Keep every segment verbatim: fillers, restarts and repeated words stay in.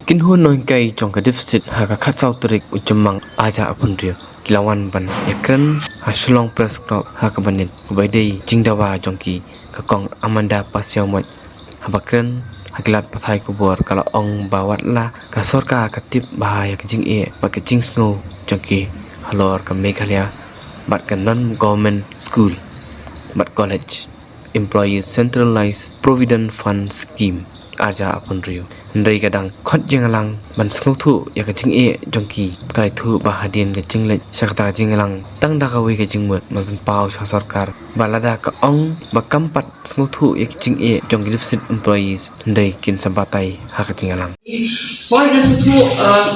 Kynhun nonghikai jong ka deficit ha ka khatsaw tarik u Jymmang arhajar arphew hynriew ki la wan ban ïakren ha Shillong Press Club ha kaba nyngkong, kaba dei jingdawa jong ki, ka Kong Amanda Pasiawmoit, haba kren ha ki lad pathai khubor ka la ong ba wat la ka sorkar ka tip bha ïa ka jingeh bad ka jingsngew jong ki halor ka Meghalaya bad ka Non-Government School bad College Employees Centralized Provident Fund Scheme arhajar arphew hynriew, hynrei ka dang khot jingïalang ban sngewthuh ïa ka jingeh jong ki. Ka la ïathuh ba hadien ka jingleit sha kata ka jingïalang tang da kawei ka jingmut ban pynpaw sha sorkar ba lada ka ong ba kam pat sngewthuh ïa ka jingeh jong ki deficit employees, hynrei kin sa batai ha ka jingïalang. Hooid, nga sngewthuh, eh,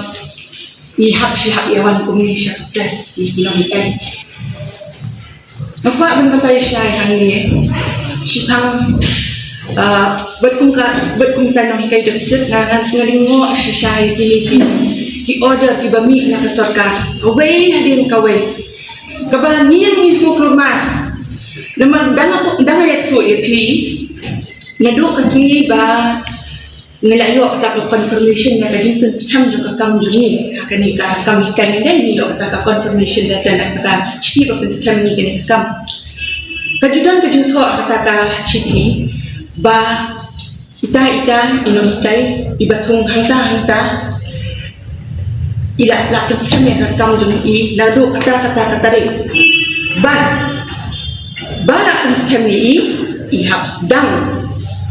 ngi hap, shi hap ïa wan kumne sha ka press, ngi ki nonghikai. Nga kwah ban batai shai hangne, shaphang, ah, bad kum ka, bad kum ka nonghikai deficit, nga, nga, nga lyngngoh shai shai kine ki, ki order kiba mih na ka sorkar, kawei hadien kawei, kaba ngi, ngi sngewkhlem mar. Namar dang nga, dang nga ïathuh ïa phi naduh ka sngi ba ngi la ïoh kata ka confirmation na ka jingpynskhem jong ka kam jong ngi ha kane ka kam hikai. Ngi ïoh kata ka confirmation letter na kata ka shithi ba pynskhem ngi kane ka kam. Ka ju don ka jingthoh ha kata ka shithi ba ita ita i nonghikai iba thung hangta hangta i la, la pynskhem ïa ka kam jong i naduh kata kata ka tarik. Bad ba la pynskhem ïa i, i hap sdang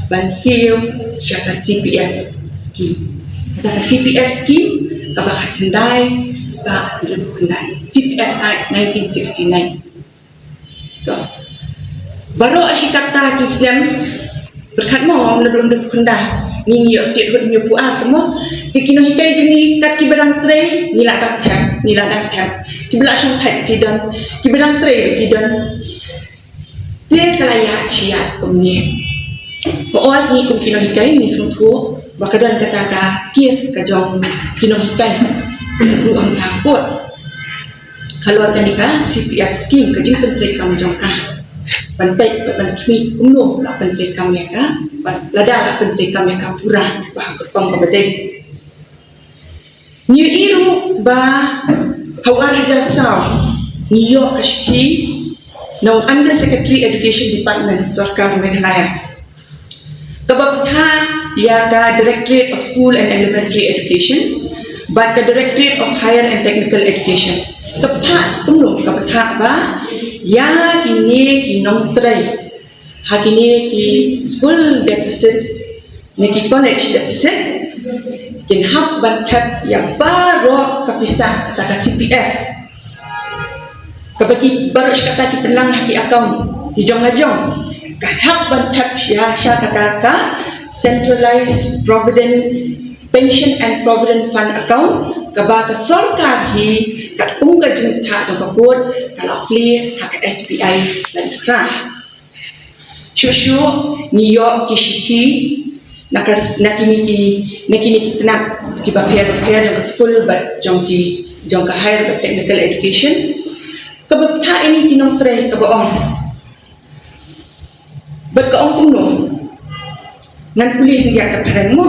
ban siew sha ka C P F scheme. Kata ka C P F scheme kaba khatkhyndai spah hynriewphew khyndai, C P F Act nineteen sixty-nine. To. Baroh shi katta ki snem, pyrkhat mo, naduh hynriewphew khyndai, ngi, ngi ïoh statehood hynñiewphew ar te mo. Te ki nonghikai jong ngi kat kiba dang trei ngi la dang thep, ngi la dang thep. Kiba la shongthait ki don, kiba dang trei ki don. Te ka la ïaid shi ïaid kumne. Hooid, ngi kum ki nonghikai ngi sngewthuh ba ka don kata ka case ka jong ki nonghikai ruh hangta ha court halor kane ka C P F scheme, ka jingpyntreikam jong ka. Ban peit bad ban khmih kumno la pyntreikam ïa ka, bad lada la pyntreikam ïa ka pura bad ha ka rukom kaba dei. Ngi ïohi ruh ba ha u ar hajar saw ngi ïoh ka shithi na u Under Secretary Education Department Sorkar Meghalaya, kaba bthah ïa ka Directorate of School and Elementary Education bad ka Directorate of Higher and Technical Education. Ka bthah kumno? Ka bthah ba ïa kine ki nongtrei ha kine ki school deficit ne ki college deficit kin hap ban thep ïa baroh ka pisa kata ka C P F. Kaba ki baroh shi katta ki pynlang ha ki account ki jong la jong, ka hap ban thep ïa sha kata ka Centralized Provident, Pension and Provident Fund account, kaba ka sorkar hi katkum ka jingbthah jong ka court ka la plie ha ka S B I Laitumkhrah. Shuh shuh ngi ïoh ki shithi na ka s-, na kine ki, na kine ki tnat kiba pher bapher jong ka school bad jong ki, jong ka higher bad technical education, kaba bthah ïa kine ki nongtrei, kaba ong. Bad ka ong kumno? Ngan pule hangne ïa ka phareng mo.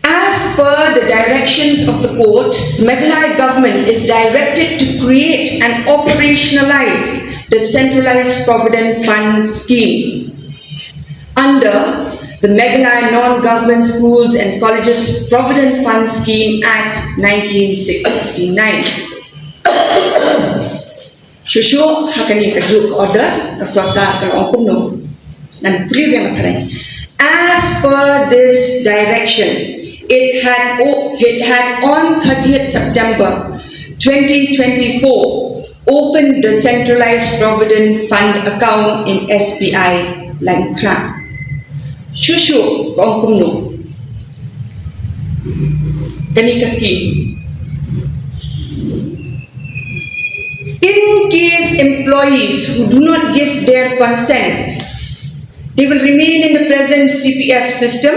As per the directions of the court, the Meghalaya government is directed to create and operationalize the Centralized Provident Fund Scheme under the Meghalaya Non-Government Schools and Colleges Provident Fund Scheme Act nineteen sixty-nine. Shuh shuh ha kane ka juk order ka sorkar ka la ong kumno. Ngan pule biang ka phareng. As per this direction, it had o-, it had on thirtieth September twenty twenty-four opened the Centralized Provident Fund account in S B I Laitumkhrah. Shuh shuh ka ong kumno. Kane ka scheme. In case employees who do not give their consent, they will remain in the present C P F system.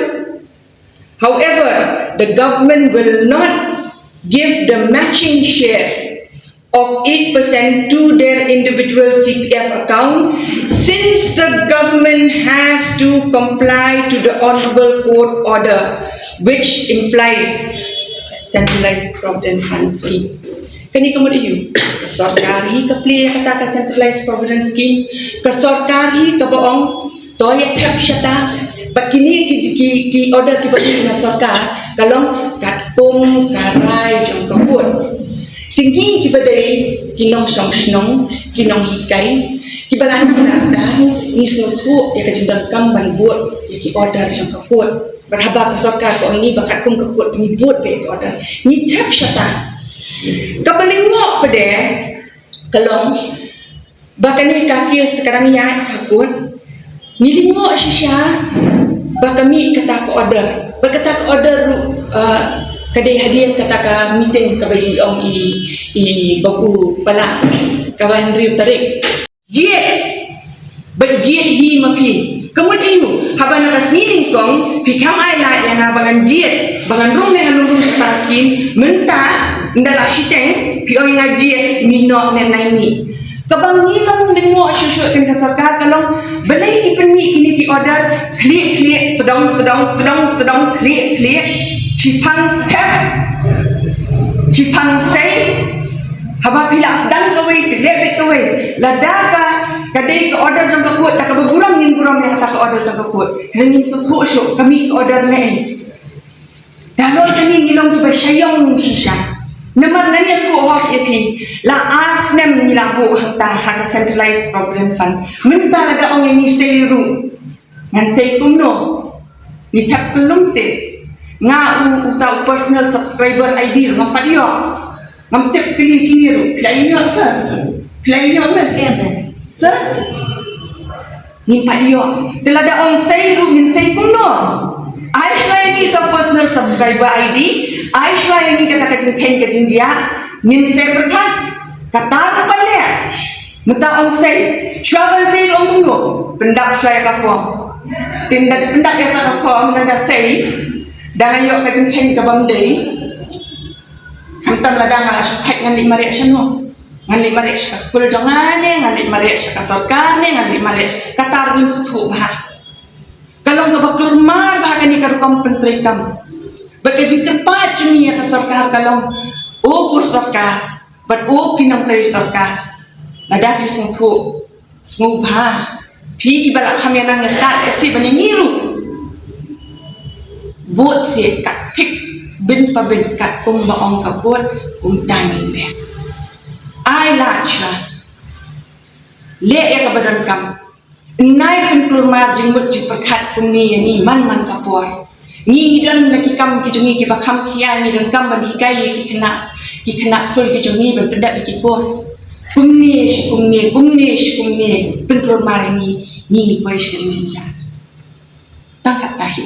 However, the government will not give the matching share of eight percent to their individual C P F account, since the government has to comply to the Honorable Court order, which implies a centralized provident fund scheme. Kane ka mut aiu? Ka sorkar hi ka plie ïa kata ka centralized provident scheme. Ka sorkar hi kaba ong to ïa thep shata. Bad kine ki, ki, ki order kiba plie na sorkar ka long katkum ka rai jong ka court. Te ngi kiba dei ki nongshong shnong, ki nonghikai, kiba la nang la sdang, ngi sngewthuh ïa ka jingdonkam ban bud ïa ki order jong ka court. Bad haba ka sorkar ka ong ïa ngi ba katkum ka court ngi bud beit ïa ki order, ngi thep shata. Kaba lyngngoh pat de ka long ba kane ka case te ka dang ïaid ha court. Ngi lyngngoh shisha ba ka mih kata ka order. Ba kata ka order ruh, uh, ka dei hadien kata ka meeting kaba i ong i, i Babu Pala kaba hynriew tarik. Jied. Bad jied hi ma phi. Ka mut aiu? Haba na ka sngi nyngkong phi kham ai lad ïa nga ba ngan jied, ba ngan rung ne ngan rung sha ka skim. Mynta ynda la shiteng phi ong ïa nga jied, mih noh ne nai mih. Kaba ngi long lyngngoh shuh shuh kane ka sorkar ka long balei ki pynmih kine ki order khlieh khlieh, tdong tdong tdong tdong, khlieh khlieh. Shiphang thep, shiphang sei. Haba phi la sdang kawei te leh beit kawei. Lada ka, ka dei ka order jong ka court, ta kaba burom ngin burom ïa kata ka order jong ka court. Hynrei ngim sngewthuh shuh ka mih ka order ne ei. Nalor kane ngi long kiba shaiong shisha. Namar ngan ïathuh hok ïa phi, la ar snem ngi la buh hangta ha ka centralized provident fund. Mynta lada ong ïa ngi sei ruh, ngan sei kumno? Ngi thep kyllum te. Nga u, uta u personal subscriber I D ruh ngam pat ïoh. Ngam tip kine kine ruh. Phi la ïoh sir? Phi la ïoh miss? Sir? Ngim pat ïoh. Te lada ong sei ruh ngin sei kumno? Ai shuwa ïa ngi uta personal subscriber I D, ai shuwa ïa ngi kata ka jingkheiñ ka jingdiah, ngin sei pyrkhat. Kata ruh pat leh. Mynta ong sei, shuwa ban sei ruh ong kumno? Pyndap shuwa ïa ka form. Te ynda pyndap ïa ka form, ynda sei, da nga ïoh ka jingkheiñ ka bym dei. Khamtam lada nga la shu thait ngan leit mareh shano? Ngan leit mareh sha ka skul jong nga ne, ngan leit mareh sha ka sorkar ne, ngan leit mareh sha, kata ruh ngim sngewthuh bha. Ka long kaba kulmar bha kane ka rukom pyntreikam. Bad ka jingkyrpad jong ngi ïa ka sorkar ka long, o ko sorkar, bad o ki nongtrei sorkar, lada phi sngewthuh, sngewbha, phi kiba la kham ïa nang ïa stad ïa shi ban ïa ngi ruh. Bud shi kat thik, bun pa bun, katkum ba ong ka court, kumta ngin leh. Ai lad shuwa. Leh ïa kaba donkam. Nai pynkulmar jingmut jingpyrkhat kumne ïa ngi man man ka por. Ngi ngi don la ki kam ki jong ngi kiba kham khia, ngi donkam ban hikai ïa ki khynnah, ki khynnah skul ki jong ngi ban pyndep ïa ki course. Kumne shi kumne, kumne shi kumne, pynkulmar ïa ngi, ngi ngi poi sha ka jingjynjar. Tang katta hi.